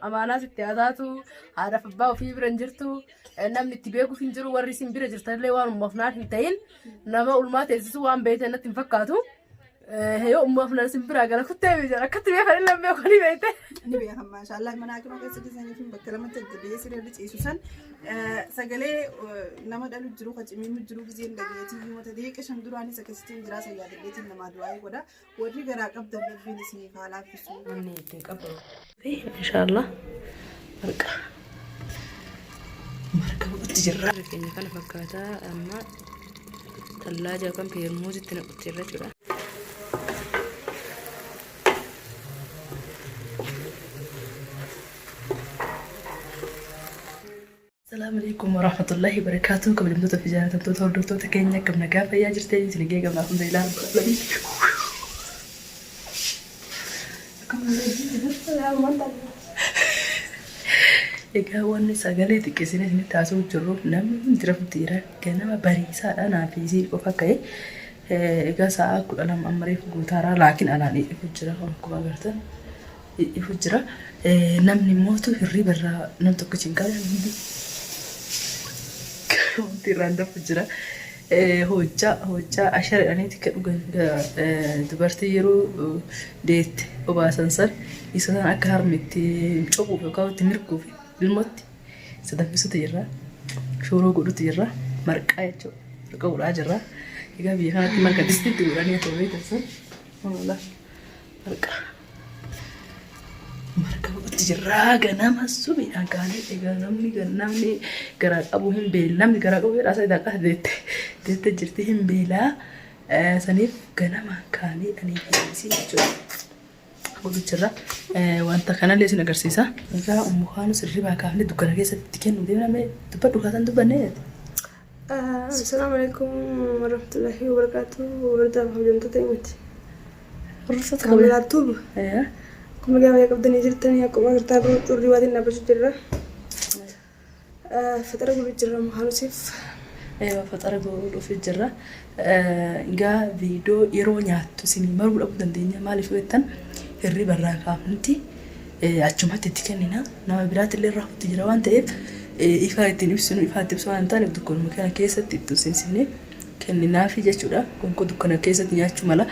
Amaanaa sitti haa taatu. Haadhaaf abbaa ofii bira hin jirtu. Namni itti beekuuf hin jiru. Warri isin bira jirtanillee waan ummaaf naan hin ta'in. Nama ulmaa teessisu waan beektan natti hin fakkaatu. Yoo ummaaf naan isin biraa gara kuttee jira. Akkatti beekan illee hin beeku ni beekte. Ni beekan maashaallah mana hakimaa keessa jiranii fi bakka lamatti adda ba'ee siree ciisu san sagalee nama dhalu jiru ka cimiimu jiru gizeen dhageetii mata deeqa shan duraanis akkasittiin jiraa san yaadadheetiin namaa du'aa'ee godha. Warri garaa qabdan Rabbiin isiniif haa laaffisu. Namni ittiin qabu. Inshaallah marqa marqa godhutti jirra. Keenya kana fakkaataa amma tallaaja yookaan peermuuzitti naqutti jirra jechuudha. Assalaamu alaikum warahmatullahi wabarakatuh. Kabajamtoota fi jaallatamtoota hordoftoota keenya akkam nagaa fayyaa jirtanii isin eegee gamna alhamdulillah rabbil alamin. Egaa wanni sagalee xiqqeessinee isinitti haasa'u jirru namni hundi rafutti jira. Ganama bariisaadha naa fi isii qofa ka'e. Egaa sa'a 12 amma reefu guutaaraa laakiin alaan ifu jira akkuma agartan. Ifu jira. Namni mootu hirriba irraa nam tokkichi hin qabu. Wanti irraan dafu jira. Hojjaa hojjaa ashara jedhaniiti kan dhugan dubartii yeroo deette obaasan san isa san akka harmi itti cobuuf yookaan itti mirguuf ilmootti isa danfisutu jira. Shooroo godhutu jira. Marqaa jechuudha. Marqa godhaa jira. Egaa biyya kanatti marqa distiitti godhanii akkuma beektan san. Marqa. Marga godhutti jirraa ganama subiidhaan kaanee egaa namni namni garaa qabu hin beela namni garaa qabu jedhaa isa daaqaa deette deette jirti hin beelaa saniif ganama kaanee ani deebisii jechuudha. Godhu jirra wanta kanallee isin agarsiisa. Egaa ummu kaanus hirribaa kaafnee dukkana keessatti itti kennu deemname dubbadhu kaasan dubbannee jette. Assalaamu alaikum warahmatullahi wabarakatuh. Hordoftoota kabajamtoota himati. Hordoftoota Kaamilaa Tuub. Akkuma gaafa qabdanii jirtanii akkuma agartaa xurrii waatiin dhaabbachuu jirra. Faxara godhu jirra muhaanusiif. Eewa faxara godhuuf jirra. Egaa viidiyoo yeroo nyaattu isin maruu dhabuu dandeenya. Maaliif yoo jettan hirriba irraa kaafnuti achumatti itti kennina. Nama biraatti illee rafutti jira waan ta'eef ifaa ittiin ibsinu ifaa itti ibsu waan hin taaneef dukkanuma kana keessatti itti seensifnee kenninaafi jechuudha. Qoonqoo dukkana keessatti nyaachuu mala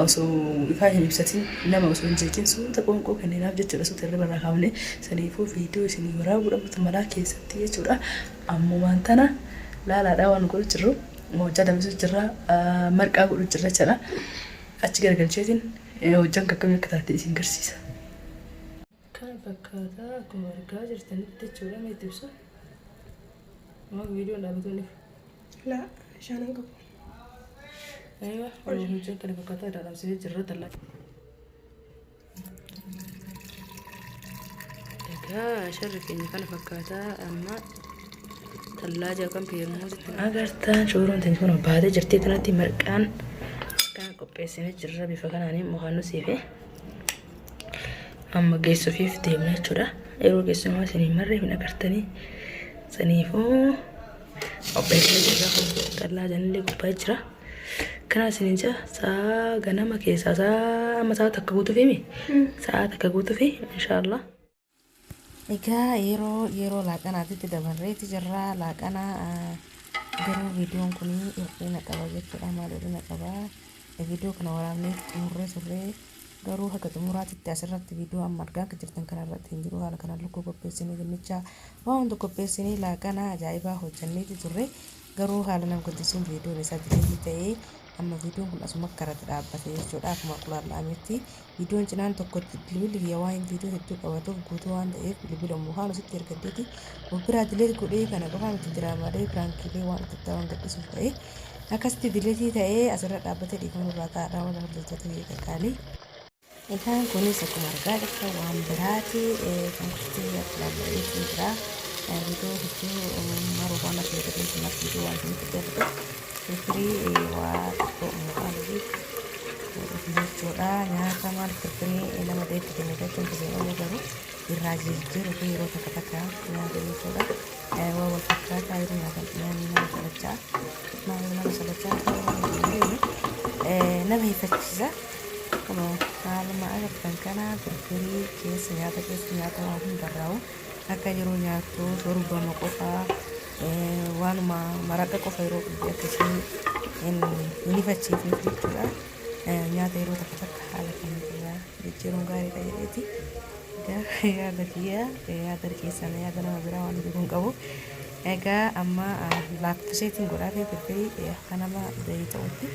osoo ifaa hin ibsatin nama osoo hin jeeqin suuta qoonqoo kenninaaf jechuudha. Suuta hirriba irraa kaafnee saniifuu viidiyoo isinii waraabuu dhabuutu malaa keessatti jechuudha. Ammumaan tana laalaadhaa waan godhu jirru hojjaa danfisuu jirra marqaa godhu jirra jechuudha. Achi garagalcheetiin hojjaan akkamii akka taate isin garsiisa. Kana fakkaata akkuma argaa jirtanitti jechuudha mee itti ibsu. Amma viidiyoon dhaabbatu inni. Laa bishaan hin qabu. Eeyyuu hojjaan kana fakkaata irraa dhaabsisee jirra dallaa. Egaa sharri keenya kana fakkaata amma tallaaja yookaan peermuuzitti agartaan shooroon teenya kun baatee jirti kanatti marqaan kan qopheessinee jirra bifa kanaan mukaannusii fi amma geessuufiif deemna jechuudha. Yeroo geessinu isin hin marree hin agartanii saniifuu qopheessinee jirra kun tallaajanillee gubbaa jira. Kana isinin jaa sa'a ganama keessaa sa'a amma sa'a takka guutuufi sa'a takka guutuufi inshaallah. Egaa yeroo yeroo laaqanaatitti dabarreeti jirra. Laaqana garuu viidiyoon kun hir'ina qaba jechuudha. Maal hir'ina qaba? Viidiyoo kana waraabnee xumurree turre. Garuu haga xumuraatitti asirratti viidiyoo amma argaa akka jirtan kanarratti hin jiru. Haala kanaan lukkuu qopheessinee dinnicha waan hunda qopheessinee laaqana ajaa'ibaa hojjanneeti turre. Garuu haala nama gaddisiisuun viidiyoon isaa dileetii ta'ee amma viidiyoon kun asuma karatti dhaabbate jechuudha. Akkuma qulaallametti viidiyoon cinaan tokko bilbilli kiyya waan viidiyoo hedduu qabatuuf guutuu waan ta'eef bilbila ummu kaanusitti ergaddeeti of biraa dileet godhee kana qofaa miti diraamaalee piraankiilee waan adda addaa waan gadhiisuuf ta'e akkasitti dileetii ta'ee asirra dhaabbatee dhiifama nurraa ta'aadha warra hordoftoota kiyya qaqqaalii. Egaan kunis akkuma argaa jirtan waan biraati. Shunkurtii akkuma jira. Viidiyoo hedduu maruu waan akka jedhee sumatti viidiyoo waan isinitti dheeratu firfirii waa xiqqoo mukaan godhuuf jechuudha. Nyaata maal firfirii nama deetti kenne jechuun giseen oolu garuu irraa jijjiiruu fi yeroo takka takka nyaata jechuudha. Waa wal fakkaataa yeroo nyaatan nyaanni nama salachaa nama salachaa nama hifachiisa. Kunoo haaluma agartan kana firfirii keessa nyaata keessa nyaata waa hundarraa'u akka yeroo nyaattu shorbama qofaa waanuma maraqa qofa yeroo dhugde akka isheen hin ifachiifneef jechuudha. Nyaata yeroo takka takka haala kan irraa jijjiiruun gaariidha jedheeti. Egaa yaada kiyya yaada keessan yaada nama biraa waan beekuu hin qabu. Egaa amma laaffiseetiin godhaa fi firfirii akka nama gahii ta'utti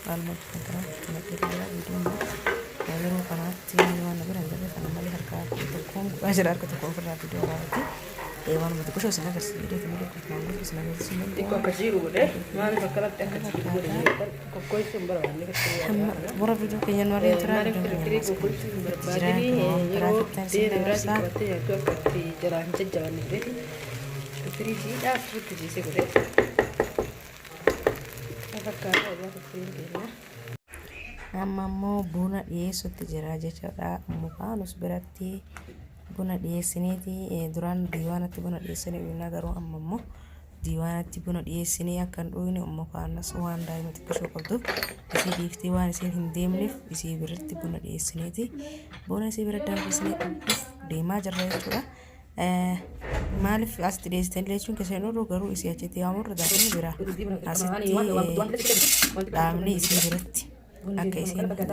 haaluma kan kana naqee jira viidiyoon yeroo kanaatti waan na bira hin jirre kana malee harka tokkoon godhaa jira harka tokko ofirraa viidiyoo raawwate waanuma xiqqoo isin agarsiisa jedheeti malee guutumaan guutuu isin agarsiisuu hin Xiqqoo danda'u. akka jiru godhe maaliif akkanatti akka jiru godhe kokkoisuun barbaanne Hamma xumura viidiyoo keenya nu waliin turaa maaliif viidiyoon keenya firfirii ammas kokkoisuu hin itti jira barbaadini kunoo karaa yeroo fittaan isin deeme biraatiin dabarsaa. qabattee nyaattu akka itti jalaa hin jajjabanne godheeti firfirii jiidhaa akkasitti jiisee godhe. Fakkaata egaa firfiriin keenya. Amma immoo buna dhiyeessutti jira jechuudha. Mukaanus biratti buna dhiyeessineeti duraan diiwaanatti buna dhiyeessinee dhugnaa garuu amma immoo diiwaanatti buna dhiyeessinee akka hin dhugne mukaanas waan daa'ima xiqqishoo qabduuf isii dhiiftee waan isiin hin deemneef isii biratti buna dhiyeessineeti buna isii bira danfisnee dhuguuf deemaa jirra jechuudha. Maaliif asitti dhiyeessitan jechuun keessa hin oolu garuu isii achitti yaamurra daa'imni bira asitti dhaabnee isii biratti akka isiin bakka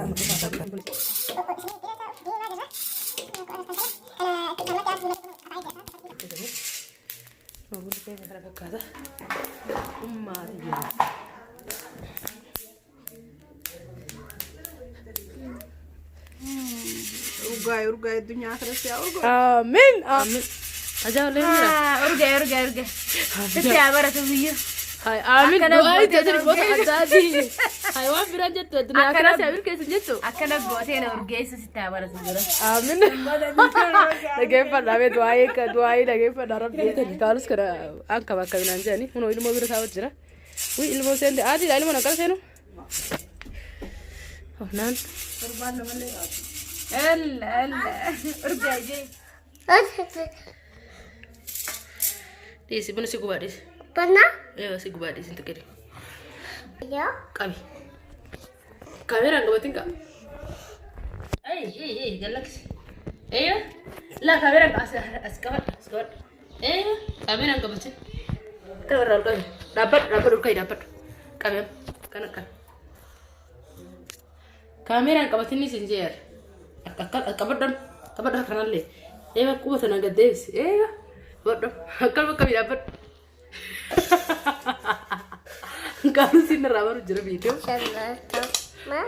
Bunni keenya kana fakkaata. Ummaati jira. Urgaa'e urgaa'e addunyaa akhiratti haa urgaa'u. Amiin. Amiin. Ajaa'iblee jira. Urgaa'e urgaa'e urgaa'e. Sitti haa baratu biyya. Hai amiin. Akkana Du'aa itti gootee asirri gosa urgeessu. adda adii. Hai waan biraan jettu addunyaa Akkana- akhiraa si milkeessu jettu. Akkana gootee na urgeessu sitti haa baratu jira. Amiin. Dhageeffadhaa mee du'aayii du'aayii dhageeffadhaa rabbi. Kaalus kana anka bakka binaan jedhani kunoo ilmoo bira taa'u jira. Wii ilmoo seente adiidha ilmoon akkana seenu. Naan. Torbaan lamallee taatu. Alla alla urgaa'e jee. Dhiisi buna si gubaa dhiisi. Bana? Ee si gubaa dhiisi hin tuqini. Yo. Qabi. Kaameraan qabatin qaba. Ei ei ei galaksi. Eeyo. Laa kaameraan as as qabadhu as qabadhu. Eeyo kaameraan qabatin. Kana irraa ol qabi. Dhaabbadhu dhaabbadhu ol ka'i dhaabbadhu. Qabi amma kana qabi. Kaameraan qabatinni sin jeer. Akka qabadhu qabadhu kanallee. Eeyo quba tana gad deebisi. Eeyo qabadhu akkanuma qabi dhaabbadhu. Qaamni siin irraa baru jira viidiyoo. Ma?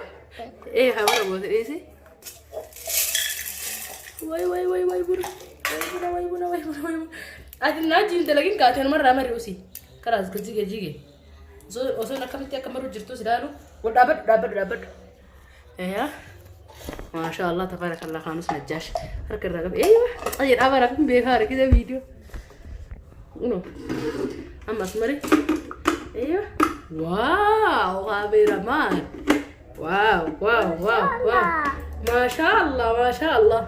Ee haa bara boota dhiisi. Way way way way buna. Way buna way buna way buna way buna. Ati naa jiin dalagin kaatee namarraa mari usii. Kalaas jige jige. Osoo akkamitti akka maru jirtu si ilaalu. Wal dhaabbadhu dhaabbadhu dhaabbadhu. Eeyaa. Maashaa Allah tabaarakallah kaanus najjaash. Harka irraa qabe. Eeyyuu. Ayya dhaabaa raafin beekaa harkisa viidiyoo. Uno. Ammas mari. Eeyyuu. Waaw kaameramaan. Waaw waaw waaw waaw. Maashaa Allah maashaa Allah.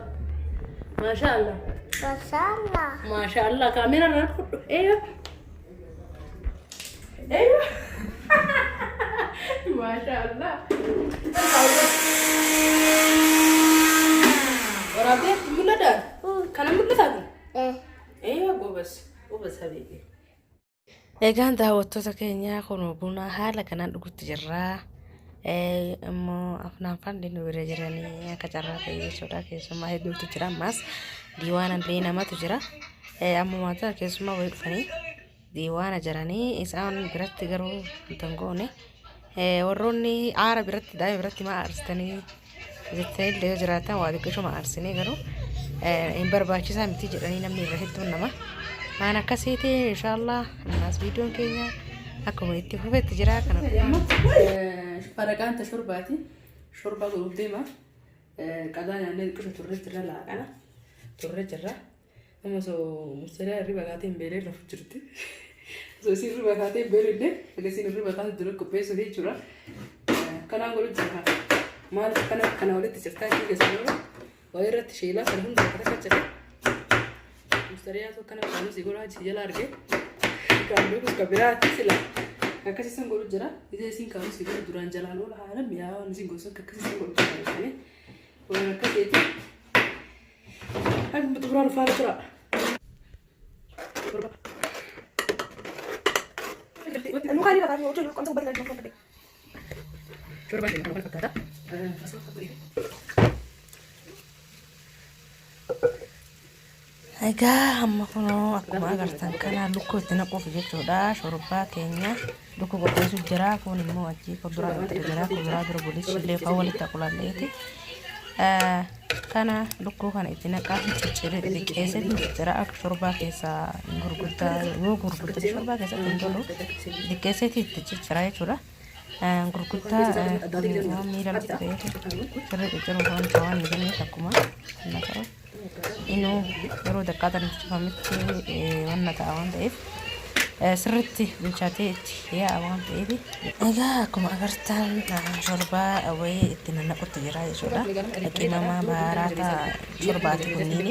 Maashaa Allah. Masala. Maashaa Allah kaameraa irraa fudhu. Eeyyuu. Eeyyuu. Maashaa Allah. Waraabdee mul'ataa? Kana mul'ataa kun? Eh. Eeyyuu goobas. Goobas habiibi. Egaan daawwattoota keenya kun buna haala kanaan dhugutti jirra. Immoo afnaan fandi nu bira jiranii akka carraa ta'e jechuudha. Keessumaa hedduutu jira ammas diiwaana illee namatu jira. Ammumaa ta'a keessumaa wayii dhufanii diiwaana jiranii isaan biratti garuu hin goone. Warroonni aara biratti daa'ima biratti maa aarsitanii jettanii illee yoo jiraatan waa xiqqishuma aarsinee garuu hin barbaachisaa miti jedhanii namni irra hedduun nama waan akkasiiti inshaallah ammaas viidiyoon keenya akkuma itti fufetti jira kana Faraqaan ta shorbaati. Shorbaa godhuuf deema. Qadaa nyaannee xiqqisho turre jirra laaqana. Turre jirra. Amma osoo mustariyaa hirriba kaatee hin beelee rafu jirti. Osoo isiin hirriba kaatee hin beelellee akka isiin hirriba kaatee dura qopheessuuf jechuudha. Kanaan godhu jira. Maaliif kana kana walitti jirtaa ishee keessa jiru? Waa irratti sheelaa kana hunda bakka takka jira. Mustariyaa tokko kana kaanuu si godhaa si jala argee. Kaanuu ka biraatti sila. Akkasii san godhu jira. Ija isiin kaa'u si godhu duraan jalaan oola haala mi'aawaa waan isiin godhu akkasii san godhu jira. Waan akkasiiti. Akkuma xumuraa dhufaara tura. Shorbaan keenya kana fakkaata. Egaa amma kunoo akkuma agartan kana lukkuu itti naquuf jechuudha. Shorbaa keenya lukkuu qopheessuuf jira. Kun immoo achii kuduraa itti jira. Kuduraa dura bulichi illee fa'aa walitti aqulalleeti. Kana lukkuu kana itti naqaa cicciree xixiqqeessee ciccira akka shorbaa keessaa gurguddaa yoo gurguddate shorbaa keessatti hin tolu xixiqqeesseeti itti ciccira jechuudha. Gurguddaa kun miila lukkuu ta'eetu sirrii cicciruuf waan ta'an hin jenneef akkuma kana ta'u. Inuu yeroo daqqaaxan itti cufametti wanna ta'a waan ta'eef sirriitti bilchaatee itti yaa'a waan ta'eef. Egaa akkuma agartan shorbaa wayii itti nannaqutti jira jechuudha. Qimama baaraata shorbaati kunniin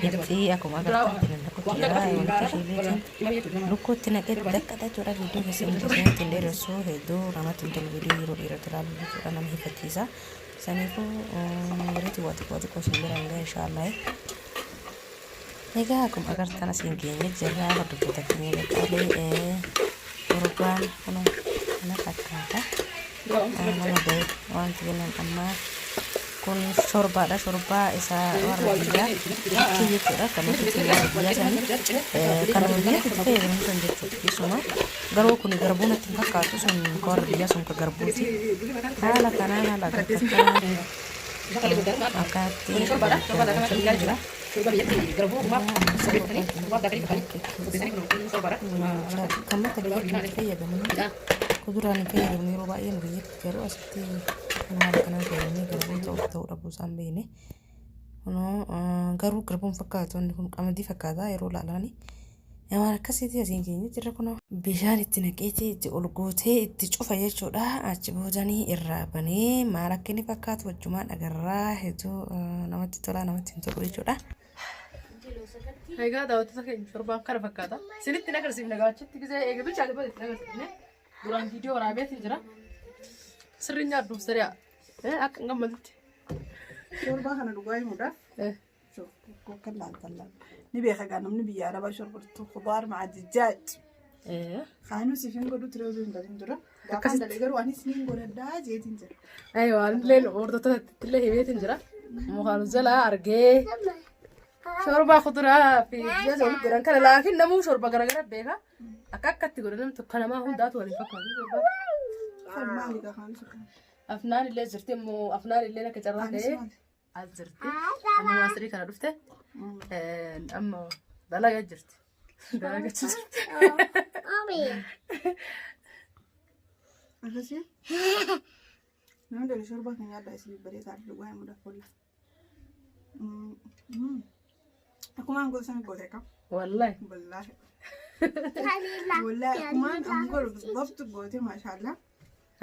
itti akkuma agartan itti nannaqutti jira. Walitti shiileetiin lukkuu itti naqee daqqata jechuudha. Viidiyoo keessan keessatti hin dheeressu hedduu namatti hin tolu viidiyoo yeroo dheeratu ilaalu jechuudha nama hifachiisa. Saniifuu reeti waa xiqqoo xiqqoo isin biraan ga'a inshaallah. Egaa akkuma agartan asiin geenye jirra hordoftoota keenya qaqqaalee shorobaan kun kana fakkaata. Nama ga'e wanti jennan ammaa kun shorbaadha. Shorbaa isa warra biyyaa itti jechuudha. Kan nuti warra biyyaa sanii kan biyyatti itti fayyadamu san jechuudha. Isuma garuu kun garbuu natti hin fakkaatu sun ka warra biyyaa sun ka garbuuti. Haala kanaan haala agartan akkanatti jira. Kan bakka biyyatti nuti fayyadamnu kuduraan hin fayyadamnu yeroo baay'ee nu biyyatti garuu asitti haala kanaan fayyadamnee garbuu ta'uu ta'uu dhabuu isaan beekne. Kunoo garuu garbuun fakkaatu inni kun qamadii fakkaata yeroo ilaalani. Waan akkasiiti asiin keenya jirra kunoo. Bishaan itti naqeeti itti ol guutee itti cufa jechuudha. Achi boodanii irraa banee maal akka inni fakkaatu wajjumaan agarraa hedduu namatti tolaa namatti hin tolu jechuudha. Egaa daawwattoota keenya shorbaan kana fakkaata. Isinitti hin agarsiifne egaa achitti gisee eega bilchaate booda itti agarsiifne. Duraan viidiyoo waraabeetiin jira. Sirri nyaadhuuf sari'a. Akka hin gammadutti. Shorbaa kana dhugaa himuudhaaf akka laaltan laal. Ni beeka gaa namni biyya arabaa shorbortu kudaar ma'a dijaaj. Kaanuu siif hin godhu ture osoo hin galin dura. Gaafaan galee garuu anis niin godhadhaa jeetiin jira. Aywa anillee hordoftoota illee himeetiin jira. Mukaan jalaa argee shorbaa kuduraa fi dijaaj walitti godhan kana laakiin namuu shorba garagara beeka. Akka akkatti godhan namni tokko namaa hundaatu waliin fakkaatu shorbaa. Kan maali gaa kaanuu siif? Afnaan illee jirti immoo afnaan illee akka carraa Anis ta'ee maali? as jirti. Amma maasirii kana dhufte amma dalagaa jirti. Dalagaa jirti. Akkasii. Namni dhala shorbaa kan nyaadhaa isin bareedaa dhugaa himuudhaaf walla. Akkuma an godhu sana goote kam? Wallahi. Wallaahi. Wallaahi akkumaan an godhu bizzabtu goote maashaallah.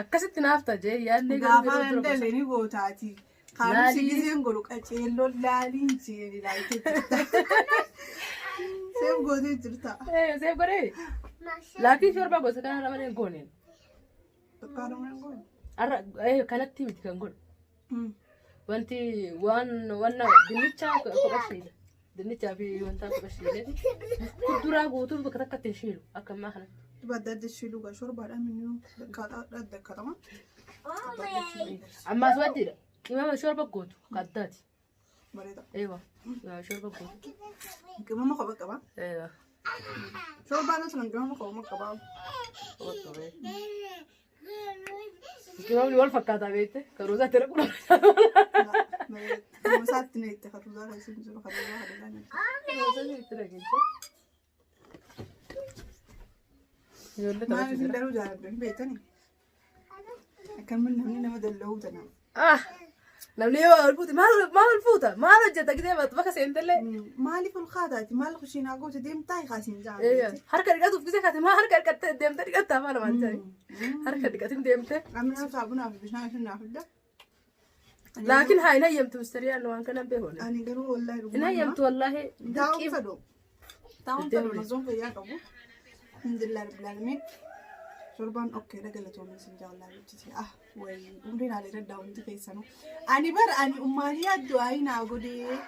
Akkasitti naaf ta'a jee yaadni garuu Gaafa yeroo nan dura gosa. dalee ni gootaati. Kaanusi Laalii. giseen godhu qaceelloon laaliin jeeni laaltee jirta. Seef gootee jirta. Seef godhee. Laakiin shorbaa gosa kana malee hin gooneen. Tokkaadhuma hin goone. Har'a kanatti miti kan godhu. Wanti waan wanna dinnichaa kopha shiila. Dinnichaa fi wanta kopha shiilee. Kuduraa guutuu bakka takkatti hin shiilu akka ammaa kanatti. Dhiba adda adda shiiluu gaa shorbaadhaan minnu dakkatama. Ammaas waddiidha. Qimama shorba gootu akka addaati. Bareeda. Eewa. Shorba gootu. Qimama kopha qaba. Eewa. Shorbaan osoo qimama kopha qaba. Kopha qabee. Qimamni wal fakkaataa beekte kan ruuzaatti naqu Ruuzaatti na itti kan ruuzaa kan isin jiru kan ruuzaa kan ruuzaa nyaata. Ijoollee Maal taphachuu isin jira. daruu jaaladhu hin beektani? Akkamin namni nama dalla'uu tana. Ah! Namni yoo ol fuute maal maal ol fuuta maal hojjeta gisee bakka seentellee. Maaliif ol kaataati? Maal kushiinaa goote deemtaa kaasiin jaa. Harka dhiqatuuf gisee kaate maal harka dhiqattee deemtee dhiqattaa maal maal jedhani. Harka dhiqatin deemtee. Amina saabunaa fi bishaan isin naaf fidda. Laakiin haa hin hayyamtu misteriyaan waan kana hin beeku. Ani garuu wallaahi Hin dhuguma. hayyamtu wallaahi. Taa'uun fedhu. Taa'uun fedhu mazoon fayyaa qabu. Alhamdulillah rabbil alamin. Shorbaan okkeedha galatoomin sin jaallaa jechuuti. Ah wayi umriin haala irra hundi keessanuu. Ani bar ani ummaatii yaaddu ayi naa godhee.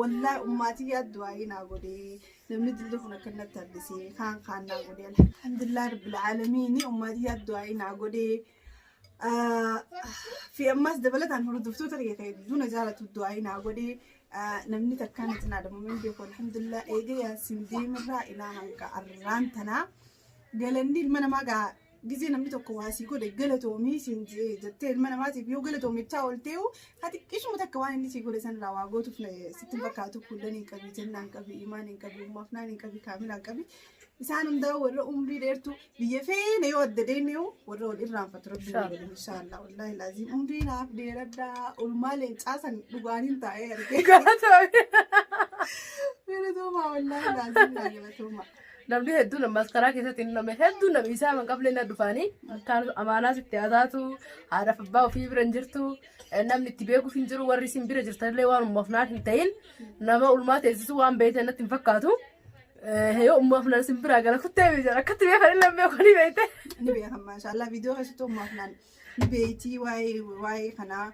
Wallaahi ummaatii yaaddu ayi naa godhee. Namni dilli kun akka natti hambisee kaan kaan naa godhee. Alhamdulillah rabbil aalamiin ummaatii yaaddu ayi naa godhee. Fi ammas dabalataan hordoftoota kiyya hedduu na jaalatu du'aa naa godhee namni takkaan itti naa dhabamu beeku alhamdulillah eega yaasin deemirraa ilaa hanga arraan tanaa galanni ilma namaa gaa gizee namni tokko waa sii godhe galatoomii siin jettee ilma namaatiif yoo galatoomichaa ol ta'u ati qishuma takka waan inni sii godhe sanirraa waa gootuuf sitti hin fakkaatu kullan hin qabi jennaan qabi imaan hin qabi ummaafnaan hin qabi kaamilaan qabi isaan hundaa warra umrii dheertuu biyya feene yoo adda deemne warra wal irraanfatu rabbi nu godhe inshaallah wallahi laaziim umrii naaf dheeradhaa ulmaa leencaa san dhugaaniin taa'ee argee Galatoomi. galatoomaa wallahi laaziim naa galatoomaa. Namni hedduun ammas karaa keessatti nama hedduun namni isaa man qablee na dhufaanii akkaan amaanaa sitti haataatu haadhaaf abbaa ofii bira hin jirtu namni itti beekuuf hin jiru warri isin bira jirtanillee waan ummafnaan hin ta'in nama ulmaa teessisu waan beektan natti hin fakkaatu. Yoo ummafnaan isin biraa gara kuttee jira akkatti beekan illee beekanii beekte. Ni beekan maashaallah viidiyoo keessatti ummaafnaan ni beektii waa'ee kanaa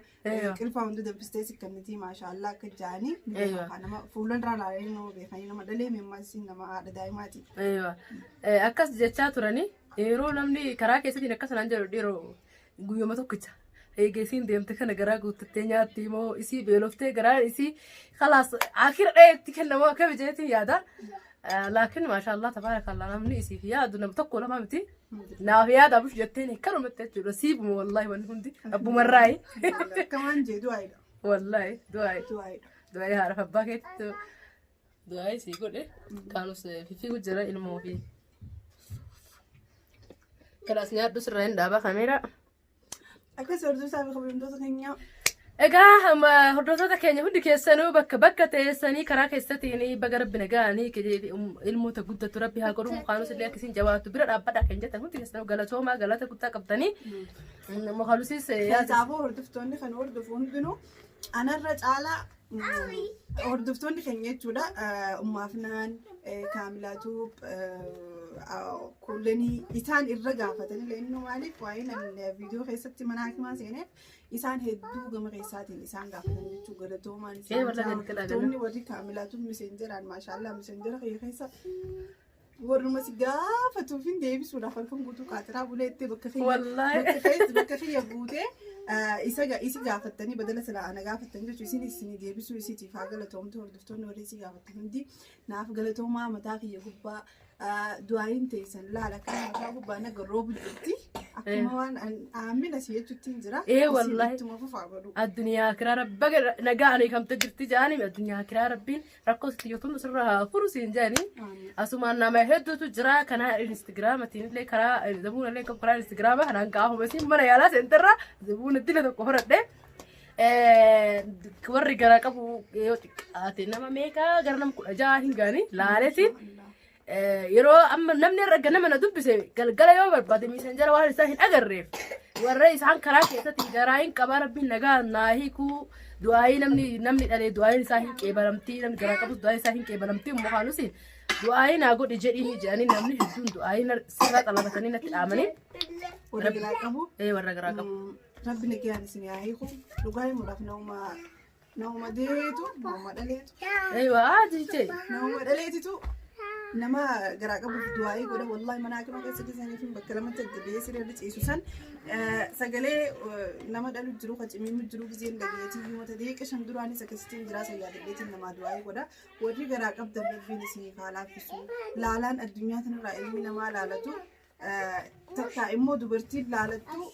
qilfaa hundi danfistee si kennitii maashaallah akka jaanii ni beekan nama fuulan irraa ilaalee nama beekanii nama dhalee meemmaas nama haadha daa'imaati. Akkas jechaa turanii yeroo namni karaa keessatti akkas naan jedhu dhiiroo guyyuma tokkicha. Eegesiin deemte kana garaa guuttattee nyaatti moo isii beeloftee garaa isii khalaas akira dheetti kennamoo akka bijeetiin yaada. Laakiin maashaallah tabaarakallah namni isiif yaadu nama tokko lama miti. Naaf yaada abush jetteen kanumatti jechuudha. Siibuma wallaahi wanni hundi abbumarraayi. Akka waan jee du'aayidha. Wallaahi du'aayi. Du'aayidha. Du'aayi haadhaaf abbaa keetti du'aayi sii godhe kaanus fifiigu jira ilmoo fi. Kanaas nyaadhu sirraa hin dhaaba kameera. Akkas hordoftoota fi kabajamtoota keenyaa Egaa hordoftoota keenya hundi keessanuu bakka bakka teessanii karaa keessattiin baga rabbi nagaanii ilmoota guddatu rabbi haa godhu mukaanus illee akkasiin jabaatu bira dhaabbadhaa kan jettan hundi keessanuu galatoomaa galata guddaa qabdanii mukaanusis Kanaafuu hordoftoonni kan hordofu hundinuu anarra caalaa hordoftoonni keenya jechuudha. Ummaafnaan kaamilaatuub kullanii isaan irra gaafatanii inni maaliif waa'ee namni viidiyoo keessatti mana hakimaa seeneef isaan hedduu gama keessaatiin isaan gaafatan jechuu galatoomaan Ee, warra isaan gadi galaa hordoftoonni warri kaamilaatuub miseenjeraan maashaallah miseenjera kiyya keessa warruma si gaafatuuf hin deebisuudhaaf halkan guutuu qaatiraa buleettee bakka kiyya Wallaahi. bakka keessa bakka kiyya buutee isa isi gaafattanii badala silaa ana gaafattan jechuun isin isin deebisuu isiitiif haa galatoomtu hordoftoonni warri isii gaafattan hundi naaf galatoomaa mataa kiyya gubbaa du'aayin teessan laala akka mataa gubbaa naga roobu jirti akkuma waan aamina si jechuutti hin jira. Ee, wallaahi. Ittuma fufaa godhu. Addunyaa kiraa rabba nagaa ani kamte jirti jaani addunyaa kiraa rabbiin rakkoo sitti jirtu sirra haa furu siin jaani. Asumaan nama hedduutu jira karaa instagiraamatiin illee karaa zabuuna illee qabu karaa instagiraama kanaan gaafuma siin mana yaalaa seenterra zabuuna dila tokko horadhe. Warri garaa qabu yoo xiqqaate nama meeqa gara nama 16 hin gaani laaleetiin yeroo amma namni irra ganama na dubbise galgala yoo barbaade miisanjara waan isaa hin agarreef warra isaan karaa keessatti garaa hin qabaa rabbiin nagaa naa hiikuu du'aayii namni namni dhalee du'aayiin isaa hin qeebalamtii namni garaa qabus du'aayiin isaa hin qeebalamtii mukaanusi du'aayii naa godhi jedhiin jedhanii namni hedduun du'aayii sirraa xalabatanii natti dhaamanii Warra garaa qabu. Warra garaa qabu. Rabbi nagaan isin haa hiiku. Dhugaa himuudhaaf nama nama deetu nama dhaleetu. Eeywaa jechee. Nama dhaleetitu nama garaa qabuuf du'aayii godha wallahi mana hakimaa keessa geessanii fi bakka lamatti adda ba'ee siree irra ciisu san sagalee nama dhalu jiru ka cimiimu jiru gizeen dhagayeetii mata deeqa shan duraanis akkasittiin jiraa san yaadadheetiin namaa du'aayii godha warri garaa qabdan rabbiin isiniif haa laaffisu laalaan addunyaa tanarraa ilmi namaa laalatu takka immoo dubartiin laalattu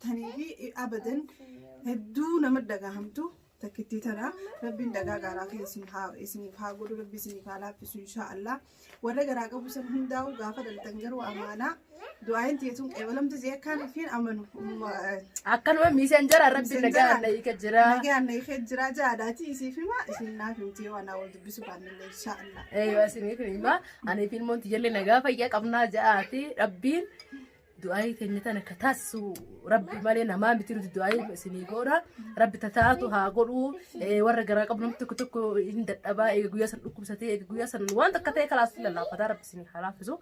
tanii fi abadan hedduu nama dhagahamtu takkittii tana rabbiin dhagaa gaaraa kee isiniif haa godhu rabbi isiniif haa laaffisu inshaa Allah warra garaa qabu san hundaa'u gaafa dhaltan garuu amaanaa du'aayin tiyetuun qeebalamte jee akkaan ofiin amanu Akkanuma miisanjara rabbi nagaa na hiika jira. Nagaan na hiikee jira jaadhaati isiif hima isin naaf himti waan wal dubbisu baannillee inshaa Allah. Eeyyuu isiniif hima ani fi ilmoon tiyyalle nagaa fayyaa qabnaa ja'aati rabbiin du'aayii keenya tana ka taasisu rabbi malee namaa miti nuti du'aayii isinii godha rabbi tataatu haa godhu warra garaa qabu namni tokko tokko hin dadhabaa eega guyyaa san dhukkubsatee eega guyyaa san waan takka ta'e kalaas lallaafataa rabbi isinii haa laaffisu.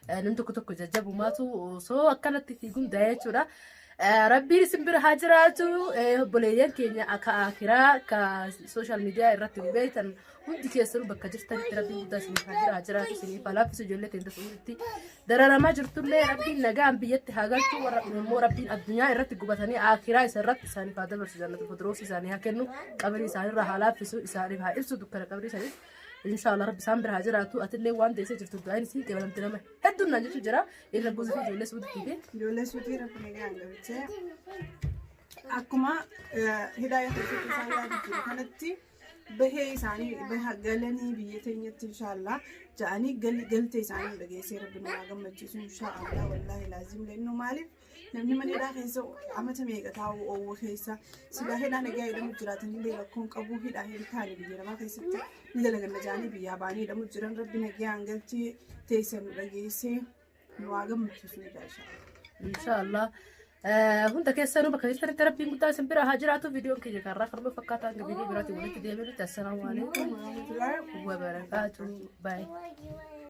Namni tokko tokko jajjabumaatu osoo akkanatti fiiguun da'ee jechuudha. Rabbiin isin bira haa jiraatu. Obboleeyyan keenya akka akiraa akka social media irratti beektan hundi keessanuu bakka jirtanitti rabbiin guddaa isiniif haa jira haa jiraatu, isiniif haa laaffisu. Ijoollee teenya suuritti dararamaa jirtullee rabbiin nagaan biyyatti haa galchu. Warra immoo rabbiin addunyaa irratti gubatanii akiraa isa irratti isaaniif haa dabarsu, jannatu firdoosi isaanii haa kennu, qabrii isaaniirraa haa laaffisu, isaaniif haa ibsu dukkana qabrii isaanii. Inshaallah rabbi isaan bira haa jiraatu. Atillee waan deessee jirtu du'aan isiin qeebalamte nama hedduun naan jechuu jira. Irra buusii fi ijoollee suutii fi Ijoollee suutii rabbi nagaan galchee akkuma hidhaa keessatti isaan yaadu jiru kanatti bahee isaanii baha galanii biyya teenyatti inshaallah ja'anii galtee isaanii dhageessee rabbi nu haa gammachiisu inshaallah. Wallaahi laazim lennu maaliif namni mana hidhaa keessa amata meeqa taa'u oowwa keessa silaa hidhaa nagaa hidhamu jiraatanillee rakkoon qabu hidhaa hin taane biyya namaa keessatti ni dalaganna ja'anii biyyaa baanii hidhamu jiran. Rabbi nagaan galchee teessan nu dhageessee nu haa gammachiisu inshaallah. Inshaallah. Hunda keessanuu bakka jirtanitti rabbiin guddaa isin bira haa jiraatu. Viidiyoon keenya kanarraa kanuma fakkaataa hanga viidiyoo biraatiin walitti deebinutti assalaamu alaikum wa barakaatu. Bye.